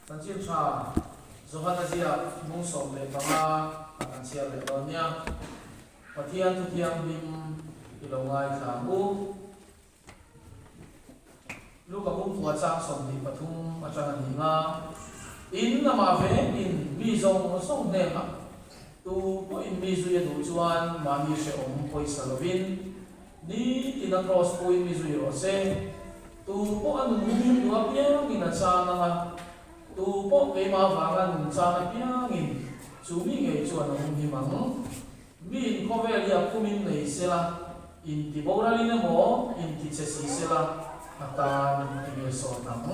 Chanchin tha Johana ziak bung 15 a kan chhiar leh dawn nia. Pathian thu thianghlim i lo ngaithla ang u. Luka bungkua chang 23 atang a ni nga, In amah vengin mi zawng zawng hnenah tu pawhin mi zui a duh chuan mahni hrehawm pawisa lovin nitin a cross puin mi zui rawh se. Tu pawh a nun him duh apiangin a chang ang a, tu pawh keimah vanga nun chang apiangin chu mi ngei chuan a hum him ang. Mi in khawvel hi a phumin nei sela, in ti boralin emaw, in ti che si sela, a tan ti nge sawn ang?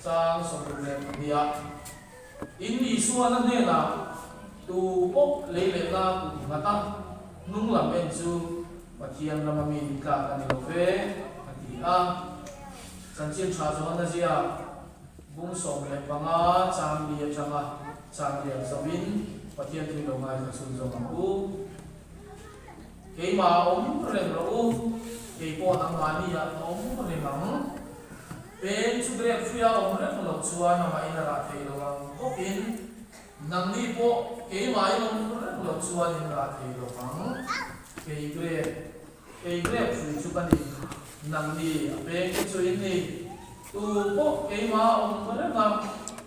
Chang 62 ah, In Isuan a hnenah tu pawh lei lehna kut nghat a, hnung lam en chu Pathian rama mi ni tlak a ni lo ve, a ti a. Chanchin tha zawhna ziak bung 15 chang li atanga chang lian zoin Pathian thui lo ngaithla chhun zawng ang u. Keimah a awm reng rawh u, kei pawh nangmahni ah ka awm reng ang. Peng chu grep hruia awm reng loh chuan amah in a rah thei lo ang bawkin nangni pawh keimah in awm reng loh chuan in rah thei lo ang. Kei grep, kei grep hrui chu ka ni, nangni a peng te chu in ni. Tu pawh keimah a awm reng a,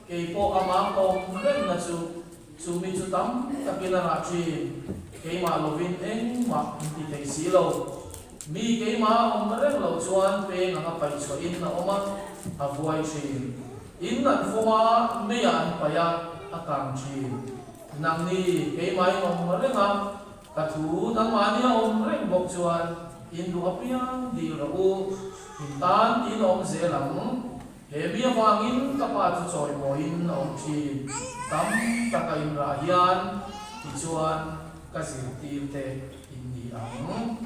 kei pawh amah ka awm reng na chu Chu mi chu tam takin a rah thin, keimah lovin engmah an ti thei si lo. Mi keimah a awm reng loh chuan peng anga paih chhuahin a awm a, a vuai thin. In an fawm a, meiah an paih a, a kang thin. Nangni keimahin awm reng a, ka thu nangmahni a awm reng bawk chuan in duh apiang dil rawh u, in tan tiin a awm zel ang. He mi avangin ka pa chu chawimawiin a awm thin. Tam taka inrah hian tichuan ka zirtir te in ni ang.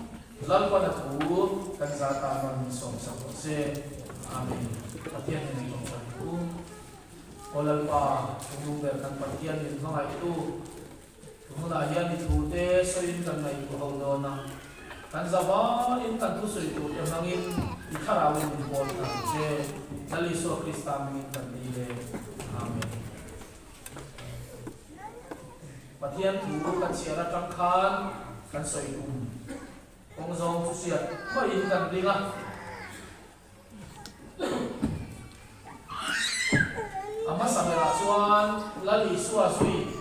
Lalpan a thu kan za tan rawn min sawm sak rawh se. Amen. Pathian hian min tawngtai duh u. Aw Lalpa, Thunglung ber kan Pathian min hmangaihtu. Tunah hian i thute sawiin kan ngaihtuah ho dawn a, kan zavaiin kan thusawi turte hmangin i thlarauin min pawl ta ang che. Lal Isua Krista hmingin kan dil e. Amen. Pathian thu kan chhiar atang khan kan sawi tum kawng zawng chu hriat maiin kan ring a. A hmasa berah chuan Lal Isua zui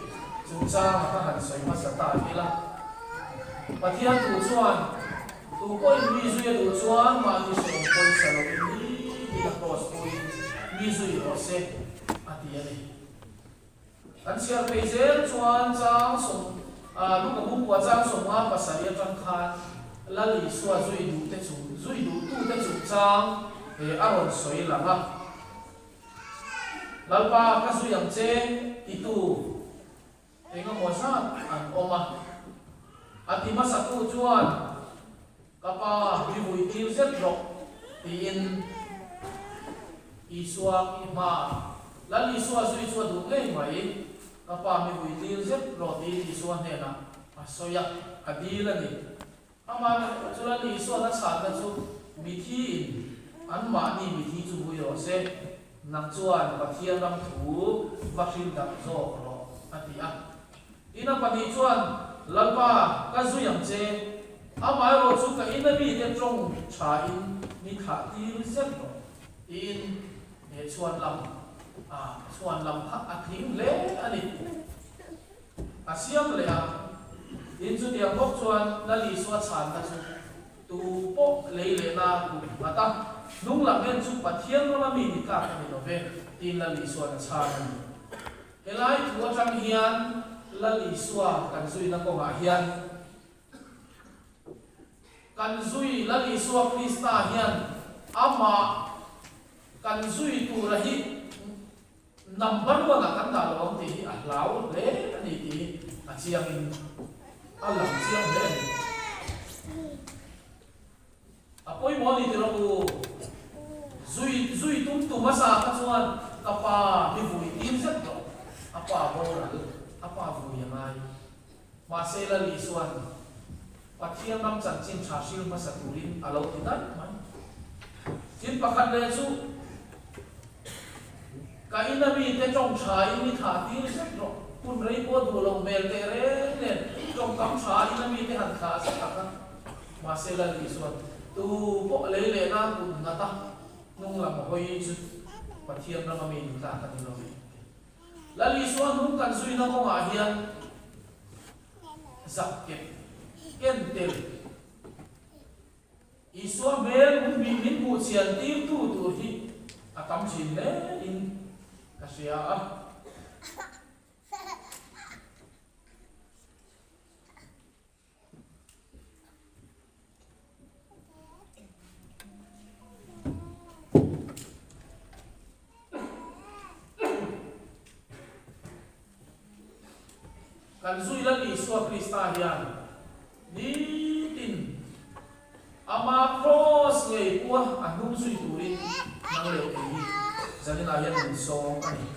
chungchanga ka han sawi hmasa ta ila. Pathian thu chuan, Tu pawhin mi zui a duh chuan mahni hrehawm pawisa lovin nitin a cross puiin mi zui rawh se, a ti a ni. Kan chhiar phei zel chuan chang sawm Luka bungkua chang 57 atang khan Lal Isua zui duhte chung zui duhtute chungchang he a rawn sawi lang a. Lalpa ka zui ang che titu engemaw zat an awm a. A ti hmasatu chuan Ka pa mi vui tir zet rawh tiin Isua i hma. Lal Isua zui chu a duh ngei mai. Ka pa mi vui tir zet rawh tiin Isua hnenah a sawi a, a dil a ni. Amaherawhchu chu Lal Isua'n a chhanna chu mithiin anmahni mithi chu vui rawh se, nang chuan Pathian ram thu va hrilh darh zawk rawh a ti a. Tin a pahnih chuan, Lalpa, ka zui ang che, amaherawh chu ka ina mite tawng thain mi thlah tir zet rawh, tiin he chhuan lam a chhuan lam kha a tling hle a ni. A siam leh a, tin chutiang bawk chuan Lal Isua chhanna chu tu pawh lei lehna kut nghat a, hnung lam en chu Pathian rama mi ni tlak a ni lo ve, tiin Lal Isua'n a chhan a ni. Helai thu atang hian Lal Isua kan zuina kawngah hian kan zui Lal Isua Krista hian amah kan zui tura hi number one ah kan dah lo ang tih hi a hlau hle a ni tih hi a chiangin a lang chiang hle a ni. A pawimawh a ni tirh u. Zui zui tum tu hmasa kha chuan ka pa hi vui tir zet tawh. A pa boral, a pa vui a ngai. Mahse Lali chuan Pathian ram chanchin tha hril hmasa turin a lo ti daih mai. Thil pakhat leh chu. Ka ina mite tawng tha in i thlah tir zet rawh. Hun rei pawh duh loh hmel teh reng nen tawngkam tha ina mite han thlah zet a kha. Mahse Lal Isuan tu pawh lei lehna kut nghat a hnung lam hawi chu Pathian rama mi ni tlak a ni lo ve. Lal Isua hnung kan zuina kawngah hian zak kep ken tel. Isua hmel min min hmuh chian tirtu tur hi a tam thin hle in ka hria a. Kan zui Lal Isua Krista hian nitin Ama Kraws ngei pua a hnung zui turin nang leh kei hi zaninah hian min sawm a ni.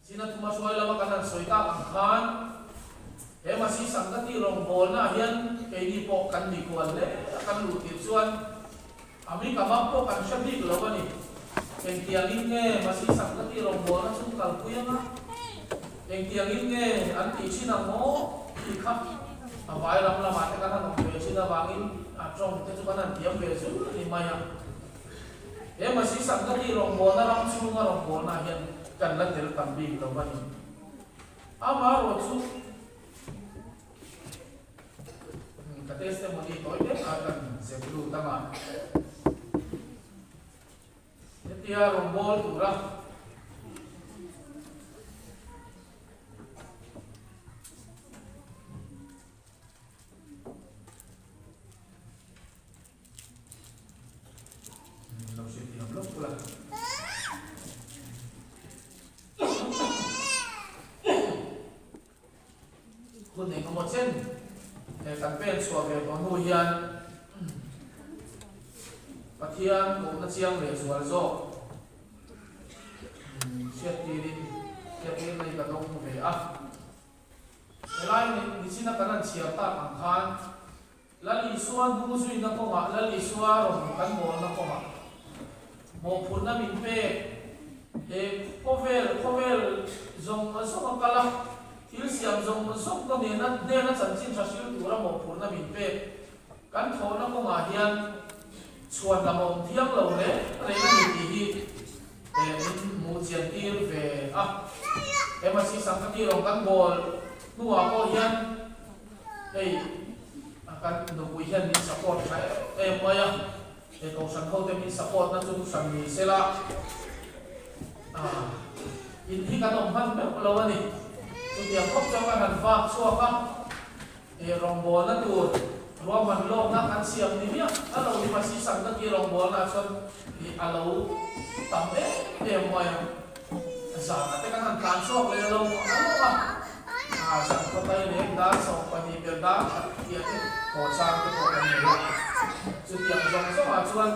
China thuma hruai lama kan han sawi tak ang khan he Masi Sangati rawngbawlnaah hian keini pawh kan ni kual hle a, kan luh tir chuan a mi ka mam pawh kan hre bik lo a ni. Engtiangin nge Masi Sangati rawngbawlna chu kalpui anga engtiangin nge an tih thin ang maw tih kha a vai lam lamah te kan han awm ve thin avangin a tawng te chu kan han thiam ve zul a ni mai a. He Masi Sangati rawngbawlna ram chhunga rawngbawlnaah hian kan la tel tam bik lo a ni. Amaherawh chu ka testimony tawi deuh a kan zep lut ang a, hetia rawngbâwl tura Lo hriat thiam lawk ula. Hun eng emaw chen he kan pen chhuah ve tawh hnu hian Pathian kohna chiang leh zual zawk hriat tirin hriat tir mai ka dawng ve a. Helai nichina kan han chhiar tak ang khan Lal Isua hnung zuina kawngah, Lal Isua rawn kan bawlna kawngah mawhphurhna min pek. He khawvel, khawvel zawng zawng a kal a, thil siam zawng zawng ka nena hnena chanchin tha hril tura mawhphurhna min pek. Kan thawhna kawngah hian chhuan lam a awm thiang lo reng reng a ni tih hi min hmuh chian tir ve a. He Masi Sangkati rawn kan bawl hnuah pawh hian Hei a kan nupui hian min support tha em em mai a, he kohhran ho te min support na chu hran ni sela ah in hi kan awm hman meuh lo a ni. Chutiang khawp chuan kan han vak chhuak a, he rawngbawlna tur ruahman lawkna kan siam ni miah a lo ni mahse Sangkati rawngbawlna ah chuan ih a lo tam em em mai a. Zan te kan han tlan chhuak leh lo a lo a, a zan khawtai leh dar 12 ber dar khat tih te haw chang te pawh kan nei a. Chutiang zawng zawngah chuan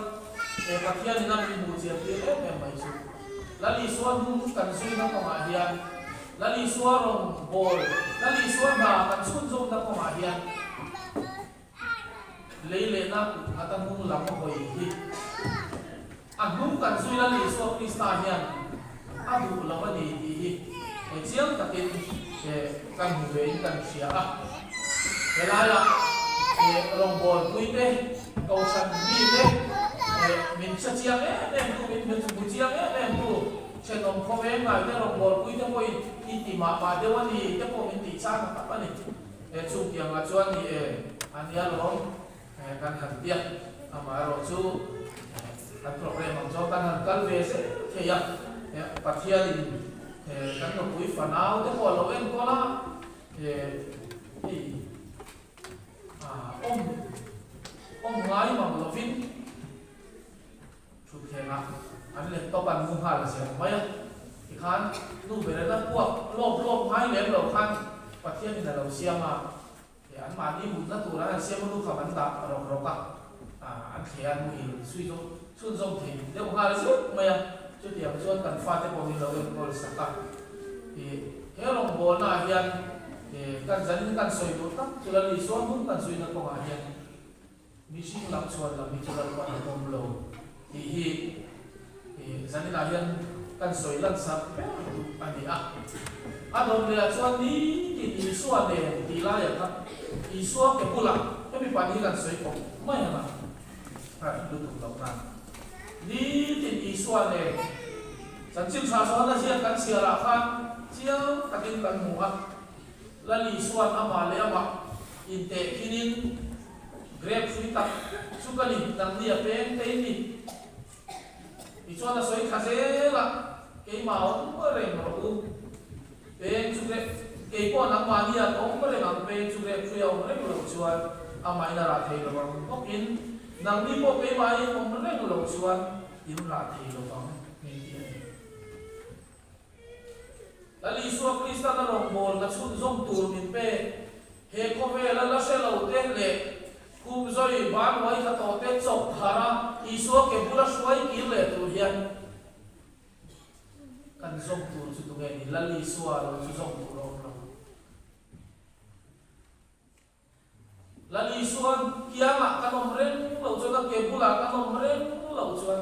he Pathian in a min hmuh chian tir em em mai chu. Lal Isua hnung kan zuina kawngah hian, Lal Isua rawn bawl, Lal Isua hna kan chhunzawmna kawngah hian lei lehna kut nghata hnung lam hawi hi A hnung kan zui Lal Isua Krista hian a duh lo a ni tih hi he chiang takin he kan hmu ve in kan hria a. Helaiah he rawngbawlpui te, kohhran mi te, he min hre chiang em em tu, min hmu chiang em em tu, thenawm khawveng ngai te rawngbawlpui te pawhin i ti mah mah deuh a ni te pawh min tih chang a tam a ni. He chungtiangah chuan ni e, a nia lawm. Kan han biak amaherawh chu kan program ang chuan kan han kal ve zel thei a, Pathianin kan nupui fanau te pawh a lo enkawl a, hei awm awm ngai mang lovin thutthlengah an laptop an mu nghal zel mai a, tikhan nu berena puak lawp lawp ngai lem lo khan Pathianin a lo siam a. He an mahni mutna tur an han siam a lukham an dah rawk rawk a, an thle a muhil zui chu chhunzawm thei deuh nghal zeuh mai a, chutiang chuan kan fate pawh min lo enkawl sak a. Ih he rawngbawlna ah hian ih kan zanin kan sawi duh tak chu Lal Isua hnung kan zuina kawngah hian mihring lam chhuan lam hi chu Lalpan a pawm lo tih hi ih. Zaninah hian kan sawi lansak ber duh a ni a. A dawm lehah chuan nitin Isua nen tih laiah kha Isua ke bulah hemi pahnih hi kan sawi kawp mai ang a, a rin lutuk loh nan. Nitin Isua nen chanchin tha chuan a ziak kan chhiarah khan chiang takin kan hmu a, Lal Isua'n amah leh amah intehkhinin Grape hrui tak chu ka ni, nangni a peng te in ni. Tichuan a sawi thla zel a, Keimah awm reng rawh u. Peng chu grape, kei pawh nangmahni ah ka awm reng ang, peng chu grape hrui a awm reng loh chuan amahin a rah thei lo ang bawkin nangni pawh keimahin awm reng loh chuan in rah thei lo vang min ti a ni. Lal Isua Kristan a rawngbawlna chhunzawm tur min pe. He khawvela la hre lo te leh khum zawi ban uai tha tawh te chawp thar a Isua ke bula hruai kir leh tur hian kan zawm tur chu tunge ni? Lal Isua lo chu zawm tur a awm lo. Lal Isuan kiangah kan awm reng lo chuan a ke bulah kan awm reng lo chuan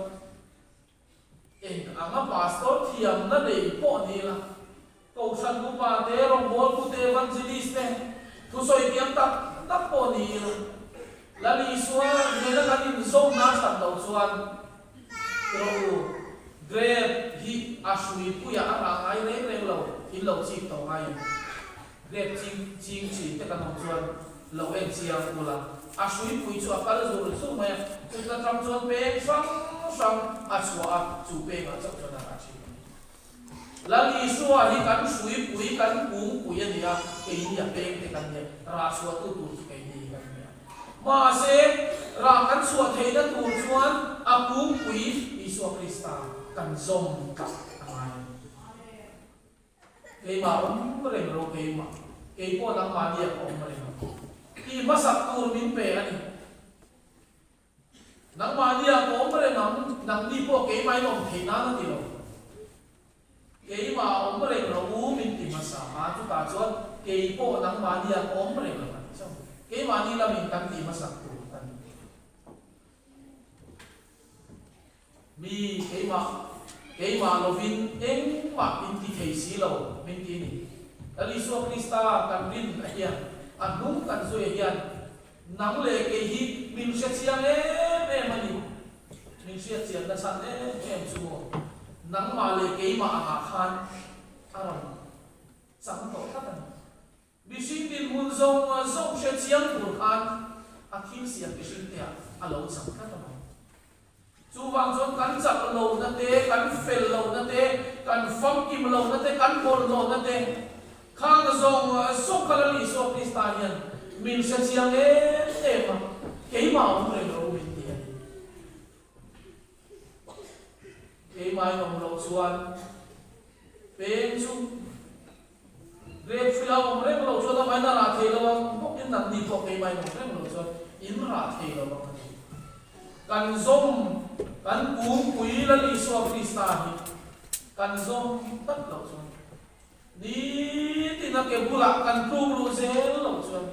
Eng anga pastor thiamna nei pawh ni la, Kohhran upa te, rawngbawltu te, evangelist te, thusawi thiam tak tak pawh ni ila, Lal Isua nena kan inzawmna that loh chuan rawh u, grape hi a hruipuiah a rah ngai reng reng lo, in lo chik tawh ngai em? Grape ching ching thin te kan awm chuan lo en chiang ula, a hruipui chu a kal zur zur mai a, chuta tang chuan peng hrang hrang a chhuah a, chu pengah chauh chuan a rah thin a ni. Lal Isua hi kan hruipui, kan kungpui a ni a, keini a peng te kan nia, rah chhuah tu tur chu keini hi kan nia. Mahse, rah kan chhuah theihna tur chuan a kungpui Isua Krista kan zawm tlat a ngai a ni. Keimah awm reng ro keimah, kei pawh nangmah nia ka awm reng ang. Tih hmasak tur min pe a ni. Nangmah nia ka awm reng ang, nangni pawh keimahin awm theih nan a ti lo. Keimah awm reng ro u min ti hmasa a, chutah chuan kei pawh nangmah nia ka awm reng ang a ti chauh. Keimahni lamin kan tih hmasak tur a ni. Mi keimah, keimah lovin engmah in ti thei si lo, min ti ni. Lal Isua Krista kan rin a hian, a hnung kan zui a hian, nang leh kei hi min hre chiang em em a ni. Min hriat chian na chhan em em chu maw, nangmah leh keimah angah khan a rawn chang tawh tlat a ni. Mihring dinhmun zawng zawng hre chiang tur khan a thil siam mihring te ah a lo chak tlat a mai. Chuvang chuan kan chak lohna te, kan fel lohna te, kan famkim lohna te, kan bawlhhlawhna te khang zawng zawng kha Lal Isua Krista hian min hre chiang em em a, keimah awm reng lo min ti a ni. Keimah in awm loh chuan peng chu Grape hrui a awm reng lo chuan amahin a rah thei lo ang bawkin nangni pawh keimahin awm reng lo chuan in rah thei lo ang a ti. Kan zawm kan kungpui Lal Isua Krista hi kan zawm tak loh chuan nitin a ke bulah kan tluk luh zel loh chuan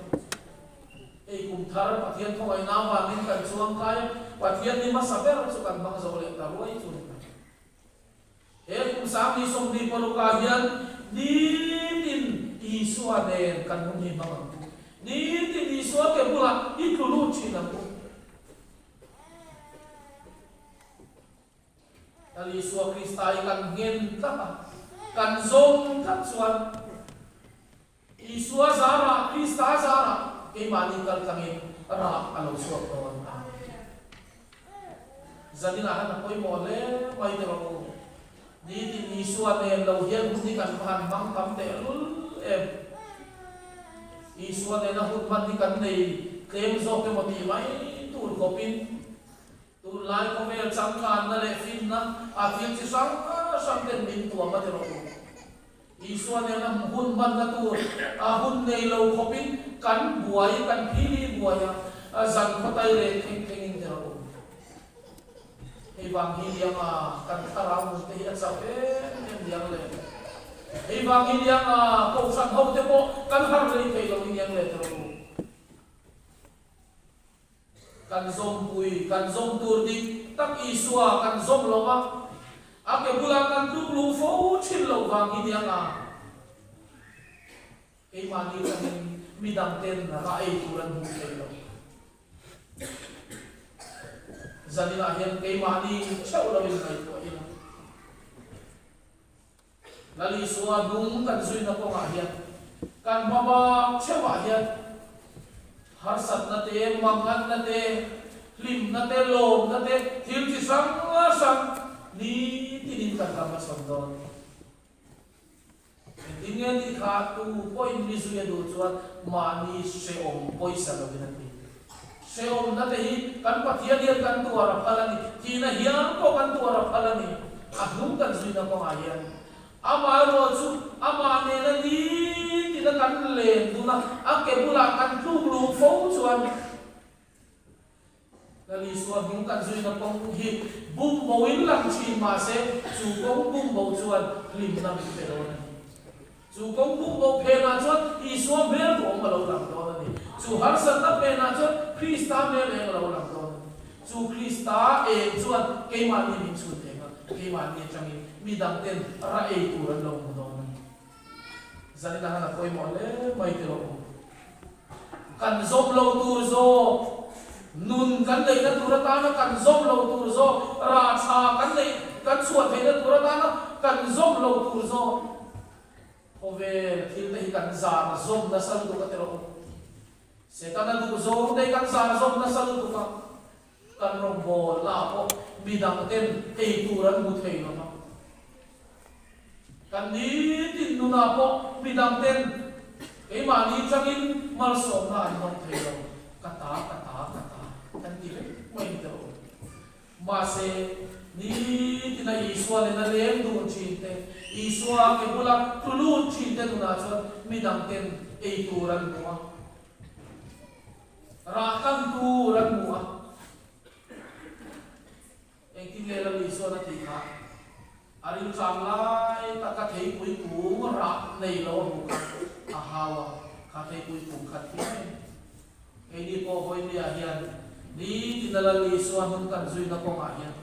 hei kum thar Pathian khawngaihna avangin kan chuang kai a, Pathian ni hmasa ber chu kan hmang zo leh ta ruai chu a ni mai. He kum 2026 ah hian nitin Isua nen kan hun hi hmang ang u. Nitin Isua ke bulah i tlu lut thin ang u. Lal Isua Krista hi kan nghen tlat a, kan zawm tlat chuan Isua zarah, Krista zarah keimahni kal tlangin rah a lo chhuak dawn a ni. Zaninah han a pawimawh hle mai te rawh u. Nitin Isua nen lo hian hun hi kan va han hmang tam tehlul em. Isua nena hun hman hi kan nei tlem zawk emaw tih mai tur khawpin Tunlai khawvel changkanna leh finna a thil chi hrang hrang ten min tuam a ti rawh u. Isua nena hun hmanna tur a hun nei lo khawpin kan buai, kan phili buai a, zan khawtai reng thleng thlengin ti rawh u. Hei vang hi lianga kan thlarau nun te hi a chauh em em liang le. Hei vang hi lianga kohhran ho te pawh kan har lei thei lo i liang le ti rawh u. Kan zawmpui, kan zawm tur dik tak Isua kan zawm lo va. A ke bulah kan tluk luh fo thin loh vang hi nia nga. Keimahni atangin midang ten rah ei tur an hmuh thei lo. Zaninah hian keimahni theuh loin ngaihtuah ila. Lal Isua hnung kan zuina kawngah hian kan hmaba theuhah hian harsatna te, manganna te, hlimna te, lawmna te, thil chi hrang hrang nitinin kan ram a chhawn dawn. Engtin nge tih kha tu pawhin mi zui a duh chuan mahni hrehawm pawisa lovin a ti. Hrehawmna te hi kan Pathian hian kan tuar a phal a ni, thihna hian pawh kan tuar a phal a ni. A hnung kan zuina kawngah hian amaherawh chu amah nena nitina kan len dun a, a ke bulah kan tluk luh fo chuan Lal Isua hnung kan zuina kawng hi bum boin lang thin mahse chu kawng bum bo chuan hlimna min pe dawn a ni. Chu kawng bum bo phenah chuan Isua hmel duhawm a lo lang dawn a ni. Chu harsatna phenah chuan Krista hmel eng a lo lang dawn a ni. Chu Krista eng chuan keimahni min chhun eng a, keimahni atangin mi dangten ra ei tur an lo hmu dawn a ni. Zanin ah han a pawimawh hle mai tilo u. Kan zawm lo tur zawk, nun kan neihna tur atana kan zawm lo tur zawk, rah tha kan neih kan chhuah theihna tur atana kan zawm lo tur zawk. Khawvel thil te hi kan zar zawm nasa lutuk a tilo u. Setana duh zawng te hi kan zar zawm nasa lutuk a. Kan rawngbâwl lah pawh midang ten ei tur an hmu thei lo va. Kan nitin nunah pawh midang ten keimahni changin malsawmna an dawng thei lo. Ka ta, ka ta, ka ta kan ti vek mai ni tawh. Mahse, nitina Isua nena leng dun thin te, Isua ke bula tlu lut thin te nunah chuan midang ten ei tur an hmu a. Rah tlang tur an hmu a. Engtin nge Lal Isuan a tih kha? A rilchang lai taka theipui kung rah nei lo a hmuh kha a hau a, kha theipui kung khat hi mai. Keini pawh vawinia hian nitina Lal Isua hnung kan zuina kawngah hian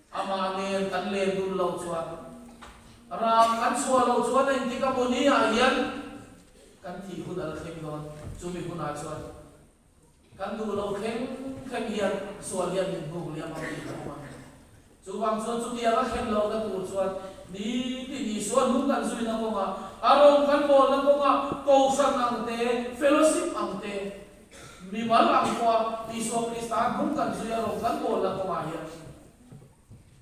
Amah nen kan len dun loh chuan, ram kan chhuah loh chuan engtik a mawni ah hian kan thih hun a la thleng dawn. Chumi hunah chuan kan duh loh thleng thleng hian sual hian min hnuk liam ang tih ka awm a. Chuvang chuan chutiang a thlen lohna tur chuan nitin Isua hnung kan zuina kawngah, a rawng kan bawlna kawngah Kohhran ang te, fellowship ang te, Mimal ang pawha Isua Krista hnung kan zui a rawng kan bawlna kawngah hian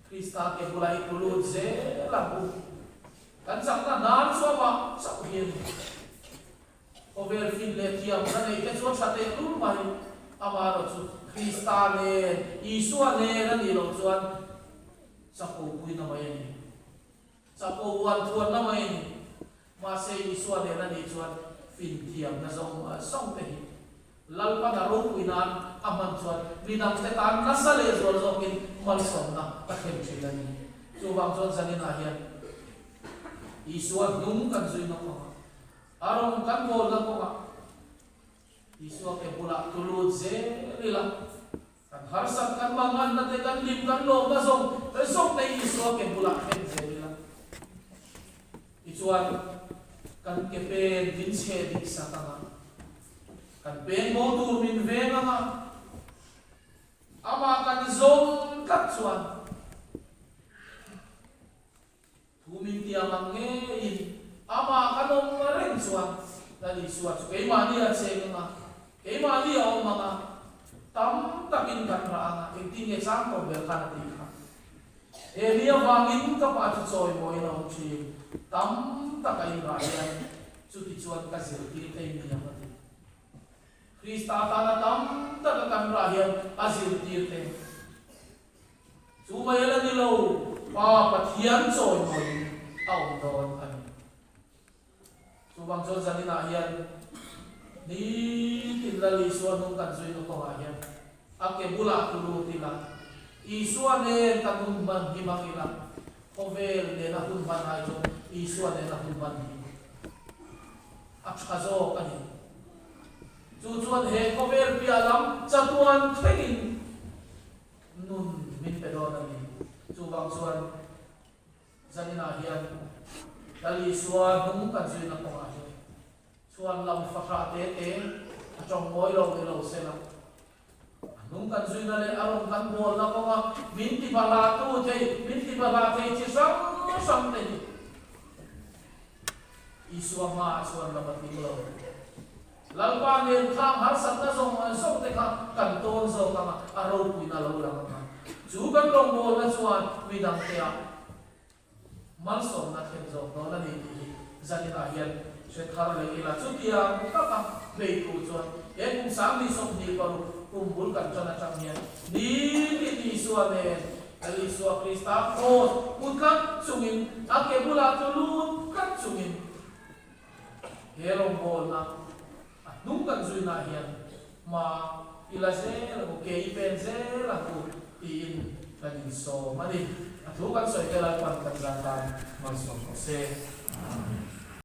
Krista ke bulah i tlu lut zel ang u. Kan chakna hnar chu amah chauh hi a ni. Khawvel fin leh thiamna neih te chu a tha teh lul mai. Amaherawh chu Krista nen, Isua nen a nih loh chuan chapo puina mai a ni. Chapo uan thuanna mai a ni. Mahse Isua nen a nih chuan finthiamna zawng zawng te hi Lalpan a ropui nan a hman chuan midangte tan nasa leh zual zawkin malsawmna a thlen thin a ni. Chuvang chuan zaninah hian Isua hnung kan zui nawk ang a, a rawn kan bawlna kawngah Isua ke bulah tlu lut zel ila, Kan harsat, kan manganna te, kan hlim, kan lawmna zawng zawng te Isua ke bulah thlen zel ila. Tichuan, kan ke pen min chhe dik sak ang a, kan peng bo tur min veng ang a, amah kan zawm tlat chuan Thu min tiam ang ngeiin amah kan awm reng chuan Lal Isua chu keimahni a cheng ang a, keimahni a awm ang a, tam takin kan rah ang a, engtin nge chang tawp ber khan a tih kha. He mi avangin ka pa chu chawimawiin a awm thin, tam taka in rah hian chuti chuan ka zirtir thei ni ang a ti. Krista tana tam taka kan rah hian a zirtir thei. Chu mai a la ni lo, Pa Pathian chawimawiin a awm dawn a ni. Chuvang chuan zaninah hian nitin Lal Isua hnung kan zuina kawngah hian a ke bulah tu lut ila, Isua nen kan hun hman hi hmang ila, khawvel nena hun hman ai chuan Isua nena hun hman hi a tha zawk a ni. Chu chuan he khawvel piah lam chatuan thlengin, Nun min pe dawn a ni. Chu Chuvang chuan zaninah hian Lal Isua hnung kan zuina kawngah hian chhuan lam fahrah te te a tawng mawi lo ni lo sela, a hnung kan zuina leh a rawn kan bawlna kawnga min ti bahlahtu thei, min ti bahlah thei chi hrang hrang te hi Isua hmaah chuan lam a tling lo. Lalpa nen khang harsatna zawng zawng te kha kan tawn zawk ang a, a ropuina lo lang ang a. Chu kan rawngbawlna chuan midangte ah malsawmna thlen zawk dawn a ni tih hi zaninah hian hre thar leh ila. Chutiang taka hmei tur chuan he kum 2026 kum bul kan tan atang hian nitin Isua nen Lal Isua Krista kraws put tlat chungin a ke bulah chu lut tlat chungin He rawngbawlna a hnung kan zuinah hian hma i la zel ang u, ke i pen zel ang u tiin kan insawm a ni. A thu kan sawi te Lalpan kan zan tan malsawm rawh se. Amen.